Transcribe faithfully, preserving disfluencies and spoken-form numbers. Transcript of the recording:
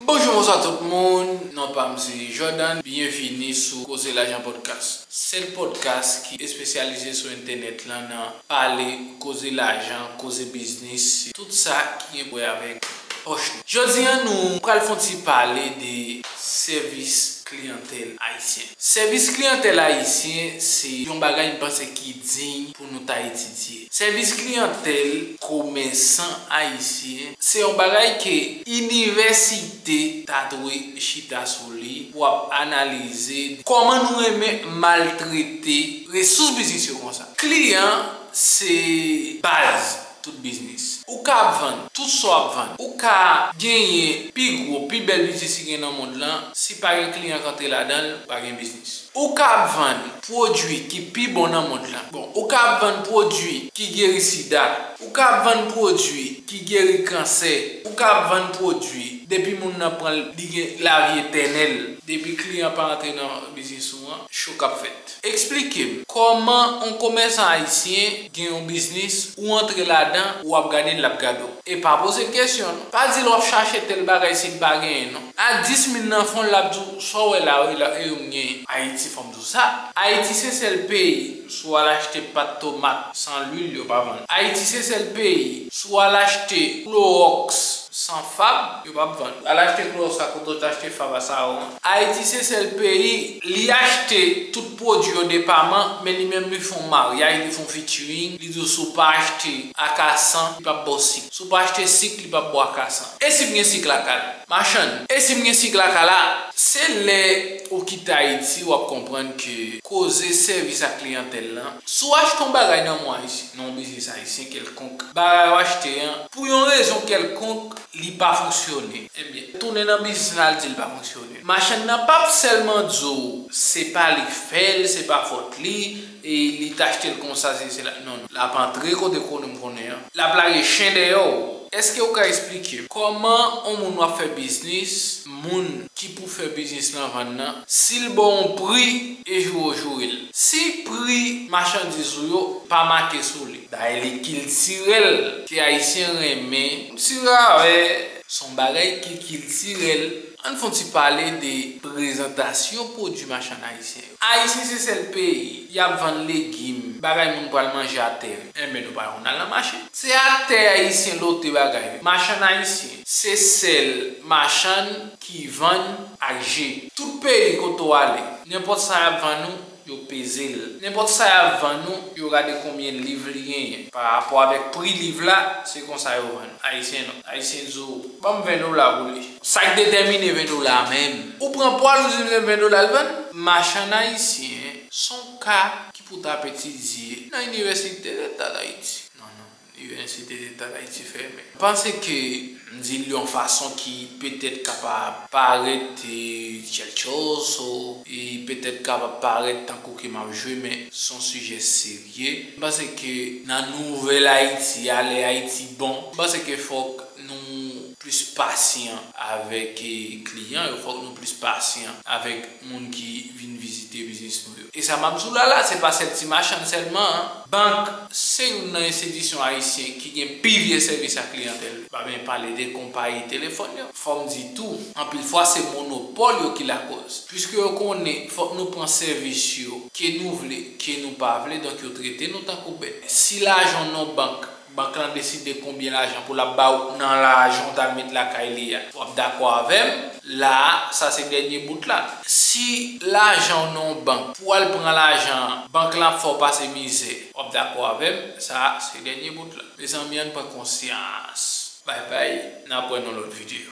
Bonjou, bonswa tout moun. Non pa m se Jordan. Byenvini sou Koze Lajan Podcast. Sèl podcast ki espesyalize sou entènèt lan nan pale, koze lajan, koze biznis, tout sa ki gen pou wè avèk pòch nou. Jodi a, nou pral fè yon ti pale de sèvis kliyantèl ayisyen. Sèvis kliyantèl ayisyen se yon bagay m panse ki diy pou nou ta etidye. Sèvis kliyantèl komèsan ayisyen se yon bagay ke inivèsite ta dwe chita sou li pou ap analize kòman nou renmen maltrete resous biznis yo konsa. Kliyan se baz tout biznis. Ou ka ap vann tout sa w ap vann. Ou ka genyen pi gwo, pi bèl biznis ki gen nan mond lan, si pa gen kliyan k antre ladan l, pa gen biznis. Ou ka ap vann pwodui ki pi bon nan mond lan. Bon, ou ka ap vann pwodui ki geri sida. Ou ka ap vann pwodui ki geri kansè. Ou ka ap vann pwodui depi moun nan pran l, li gen lavi etènèl. Depi kliyan pa antre nan biznis ou an, cho k ap fèt. Eksplike m, kòman yon komèsan ayisyen gen yon biznis, ou antre ladan, ou ap gade l, l ap gade w. E pa poze l kesyon, non. Pa di l w ap chache tèl bagay si l pa genyen, non. A dis mil nan fon l, l ap di w, sa w wè la, wi, la, e yo m genyen. Ayiti, fò m di w sa. Ayiti se sèl peyi, si w al achte pat tomat san lwil, yo pa vann. Ayiti se sèl peyi, si w al achte klowòks san fab, yo p ap vann. Al achte klowòks la kote w t achte fab a sa yo an. Ayiti se sèl peyi, li achte tout pwodui yo depaman, men li menm li fè yon maryaj, li fè yon featuring, li di w si w pa achte akasan, li p ap ba w sik. Si w pa achte sik, li p ap ba w akasan. E si m gen sik lakay la? Machann, e si m gen sik lakay la? Se lè ou kite Ayiti, w ap konprann ke koze sèvis ak kliyantèl lan, si w achte yon bagay nan men yon ayisyen, nan yon biznis ayisyen kèlkonk, bagay ou achte an, pou yon rezon kèlkonk, li pa fonksyone. Ebyen, tounen nan biznis la, l di l pa fonksyone. Machann nan p ap sèlman di w se pa li k fè l, se pa fòt li, e li t achte l konsa, se, se la. Non, non. L ap antre kote konnen m konnen an. L ap lage chen dèyè w. Èske w ka eksplike m kòman yon moun w ap fè biznis, moun ki pou fè biznis lan vann nan, si l ba w yon pri, e joure w joure l? Si pri machandiz ou yo pa make sou li, dayè li kiltirèl ke Ayisyen renmen, m sirè avè, se yon bagay ki kiltirèl. Ann fè yon ti pale de prezantasyon pwodui machann ayisyen yo. Ayisyen se sèl peyi, y ap vann legim, bagay moun pral manje atè yo. Enben, nou pa konn al nan mache. Se atè ayisyen lote bagay yo. Machann ayisyen, se sèl machann ki vann ak je. Tout peyi kote w ale, nenpòt sa y ap vann ou, yo peze l. Nenpòt sa y ap vann ou, yo gade konbyen liv li genyen. Pa rapò avèk pri liv la, se konsa yo vann. Ayisyen non. Ayisyen di w, "Ban m ven dola pou li." Sa k detèmine ven dola a menm? Ou pran pwa l, ou di m se ven dola l vann? Machann ayisyen, se yon ka ki pou t ap etidye nan Inivèsite Leta d Ayiti. Non, non. Inivèsite Leta d Ayiti fèmen. M panse ke m di l yon fason ki petèt kapab parèt, e, tchèlchòz, e petèt kapab parèt tankou ke m ap jwe, men se yon sijè serye. M panse ke nan nouvèl Ayiti a, lè Ayiti bon, m panse ke fòk nou plis pasyan avèk, e, kliyan yo, fòk nou plis pasyan avèk moun ki vin vizite biznis nou yo. E sa m ap di w la la, se pa sèl ti machann sèlman, an. Bank se youn nan enstitisyon ayisyen ki gen pi vye sèvis a kliyantèl. Pa menm pale de konpayi telefòn yo. Fò m di tou, anpil fwa se monopòl yo ki lakòz. Piske yo konnen fòk nou pran sèvis yo, ke nou vle, ke nou pa vle, donk yo trete nou tankou bèt. Si lajan w nan bank, bank lan deside konbyen lajan pou l ap ba w nan lajan w t al met lakay li a, w ap dakò avè m? La a, sa se dènye bout la. Si lajan w nan yon bank, pou w al pran lajan an, bank lan ap fè w pase mizè, w ap dakò avè m? Sa a, se dènye bout la. Mezanmi, ann pran konsyans. Bay bay, n ap wè nan lòt videyo.